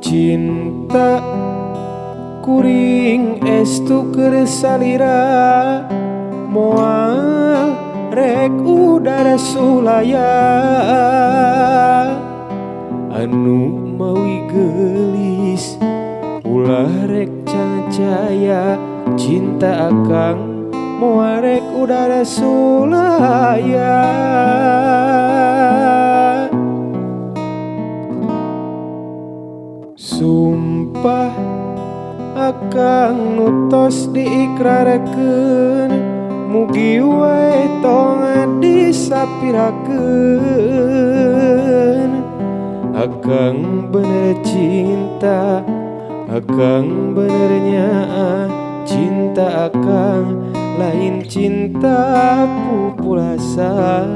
Cinta kuring estu keur salira, moal rek udara sulaya. Anu mawi geulis ulah rek cangcaya, cinta akang moal rek udara sulaya. Sumpah akang nu tos diikrarkeun, mugi wae tong disapirakeun. Akang bener cinta, akang bener nyaah, cinta akang lain cinta pupulasan.